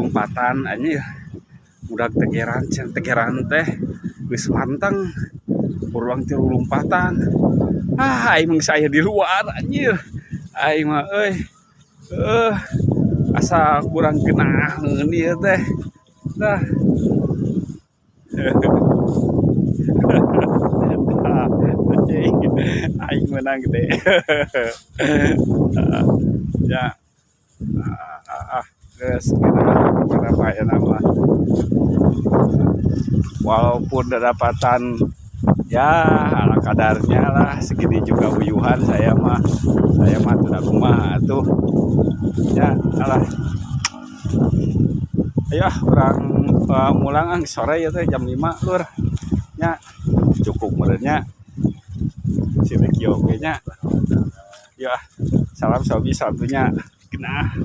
Lompatan anjir. Budak tegeran cenah, tegeran teh geus manteng. Urang tilu lompatan. Ah, aing mah geus aya di luar anjir. Aing mah euy. Asa kurang geunaheun ieu teh. Dah. Anjing, aing menang gede. Ya. Ah, geus kenapa ya nama. Walaupun kedapatan ya ala kadarnya lah, segini juga uyuhan saya mah. Saya mah tuh kumaha tuh. Ya, alah. Ayo ah, urang mulang ah, sore ya teh jam 5, lur. Nya cukup meureun nya. Si Riki oge nya. Ya, salam sobi sabtunya. Genah.